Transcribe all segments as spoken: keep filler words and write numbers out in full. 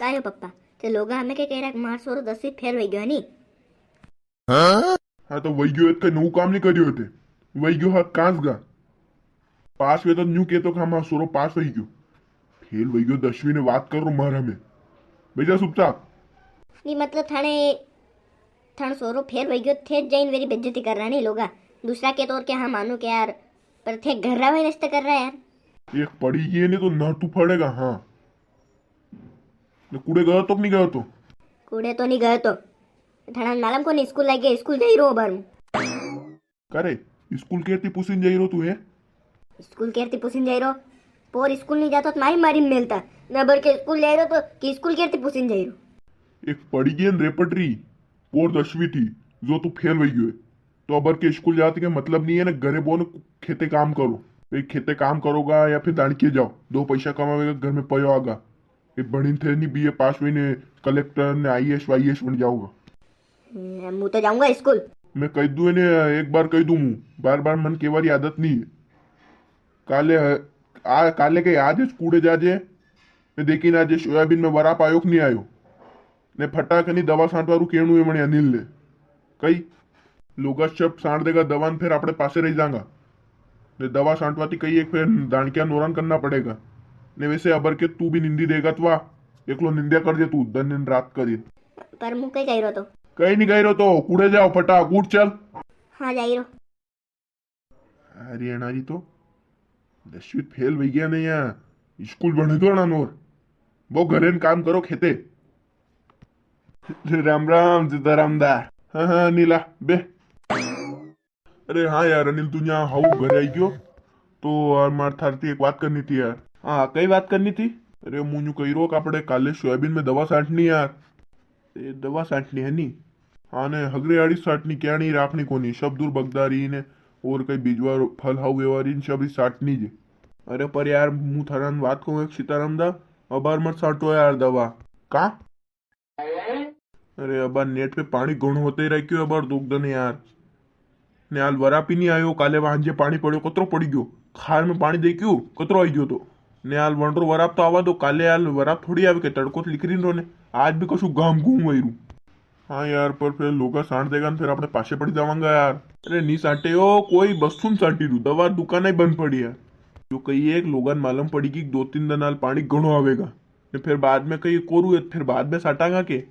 आयो पप्पा, ते लोगा हमें के कह रहा कि मार सोरो दसवीं फेल वही गयो नी? हाँ, तो वही गयो, इतका नऊ काम नहीं करियो थे। वही गयो हाथ कांस गा। पास वे तो न्यू केतो कि हाँ, मार सोरो पास वही गयो। फेल वही गयो दसवीं ने, बात कर रो मारा में। बेजा चुपचाप। नहीं, मतलब, थाने, थाने सोरो फेल वही गयो, थे जाइन मेरी बेइज्जती कर रहा नहीं लोगा। दूसरा के तौर के हाँ मानो के यार, पर थे घर रहा है, नष्ट कर रहा है यार। एक पड़ी ये नहीं तो ना तू पड़ेगा। हाँ, ने कूड़े गयो तो कि नहीं गयो तो? कूड़े तो नहीं गयो तो। थाना मालूम कोनी, स्कूल लागे, स्कूल जाई रो बार हूँ। करे, स्कूल केरती पूछीन जाई रो तू है? स्कूल केरती पूछीन जाई रो? पोर स्कूल नहीं जातो तो मारी मारी मिलता। न बर के स्कूल जाई रो तो कि स्कूल केरती पूछीन जाई रो? एक पड़ी गई न रेपटरी, पोर दसवीं थी, जो तू फेल वही गयो है। तो अबर के स्कूल जाते के मतलब नहीं है ना, घरे बोन खेते काम करो। भाई खेते काम करोगा या फिर दाणकिए जाओ, दो पैसा कमावेगा, घर में पयो आगा। ये भणीन थे नहीं बीए पास हुई ने कलेक्टर ने आईएएस वाईएएस बन जाओगा। हम्म, मु तो जाऊंगा स्कूल। मैं कह दूं ने, एक बार कह दूं, मु बार बार मन केवारी आदत नहीं है। काले ह-, आ, काले के आज ज कूड़े जाजे, ने देखी ना जे सोयाबीन में वराप आयो कि नहीं आयो, ने फटाक नी दवा सांटवारू केणू है मने अनिल ने। कई लोगा सब सांट देगा दवा ने फिर आपणे पासे रही जांगा। ने दवा सांटवाती कई एक फिर दाणकिया नोरान करना पड़ेगा। ने वैसे अबर के तू भी निंदी देगा तो वा, एकलो निंद्या कर दे तू, दिन दिन रात कर दे। पर मु कई कह रो तो? कई नहीं कह रो तो, कूड़े जाओ फटाक, उठ चल। हाँ, जाई रो। हरियाणा री तो दसवीं फेल वही गया ने, या स्कूल बने तो ना नोर, वो घरे न काम करो खेते। राम राम सीताराम दा। हाँ, हाँ, नीला, बे। अरे हाँ यार, अनिल, तू यहाँ हाउ घरे आई गयो, तो यार, मार थारती एक बात करनी थी यार। हाँ, कई बात करनी थी? अरे, मु न्यू कही रो कि आपणे काले सोयाबीन में दवा सांटनी यार। ए, दवा सांटनी है नी? हाँ ने, हगरे आड़ी सांटनी, क्या नहीं राखनी कोनी, सब दूर बगदारी ने, और कई बीजवा रो-, फल हाउ व्यवहारी ने, सब ही सांटनी जे। अरे पर यार, मु थारा ने बात कहूँ एक सीताराम दा, अबार मत सांटो यार दवा। का? अरे अबार नेट पे पाणी घणो होते ही राख्यो, अबार दो दन यार। ने हाल वराप ही नी आयो, काले वांजे पाणी पड़्यो, कतरो पड़ी गयो, खार में पाणी देखियो, कतरो आई गयो तो। ने हाल वणरो वराप तो आवा दो, काले हाल वराप थोड़ी आवे के, तड़को तो लिकरी रो ने, आज भी कशु घाम घूम वही रू। हाँ यार, पर फिर लोगा सांट देगा ने, फिर आपणे पाछे पड़ी जावांगा यार। अरे नी सांटे ओ कोई, बस्सू न सांटी रू, दवा दुकान ही बंद पड़ी है। जो कही एक लोगा ने मालूम पड़ी कि दो तीन दन हाल पाणी घणो आवेगा, ने फिर बाद में कही कोरू है, फिर बाद में सांटांगा के,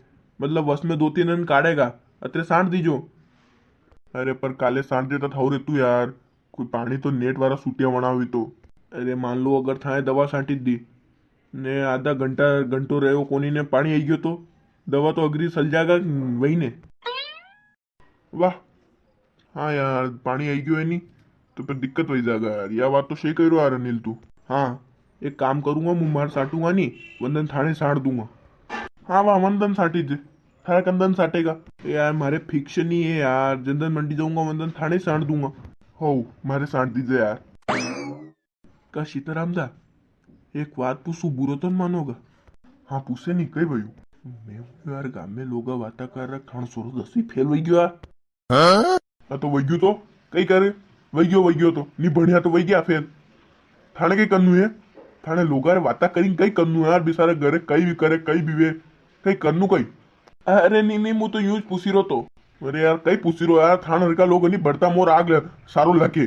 मतलब वस में दो तीन दन काढ़ेगा, अतरे सांट दीजो। अरे पर काले सांट देता थाऊ रे तू यार, कोई पाणी तो नेट वाला सूटिया वणा हुई तो। अरे मान लो अगर थाए दवा सांटी दी, ने आधा घंटा, घंटो रहो कोनी ने पाणी आई गयो तो दवा तो अगरी सल जागा वही ने। वाह, हाँ यार, पाणी आई गयो है नी, तो फिर दिक्कत वही जागा यार। या बात तो सही कह रो यार अनिल तू। हाँ, एक काम करूंगा, मु मार साटूंगा नी, वंदन थाने साट दूंगा। हाँ वाह, वंदन साटी जे, थारा कंदन साटेगा। ए यार, मारे फिक्स नहीं है यार, जंदन मंडी जाऊंगा, वंदन थाने साट दूंगा। हो, मारे साट दीजे यार। का सीताराम दा, एक बात पूछू, बुरो तो न मानोगा? हाँ, पूछे नी, कई भाई? मैं हूँ यार, गाम में लोगा वाता कर रहा, थाणो सोरो दसवीं फेल वही गयो यार। हाँ? हाँ, तो वही गयो तो, कई करे? वही गयो, वही गयो तो, नी भणिया तो वही गया फेल। थाने कई करनू है? थाने लोगा रे वाता करी कई करनू है यार, बेचारा घरे कई भी करे, कई भी वे, कई करनू कई? अरे नी, नी, मु तो यूं ज पूछी रो तो। अरे यार, कई पूछी रो यार, थान हरका लोग नी बढ़ता मोर आग ले, सारो लगे।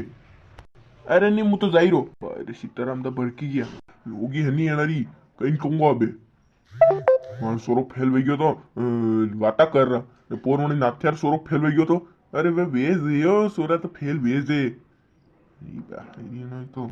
अरे नी, मु तो जाई रो। अरे सीताराम दा भड़की गया। लोग ही हनी अनारी, कई कहूंगा अबे। मान सोरो फेल वही गयो तो, अ, वाता कर रहा। ने पोरवणी नाथ्यार सोरो फेल वही गयो तो। अरे वे वेज यो, सोरा तो फेल वेज है। ई बा, ई ना तो।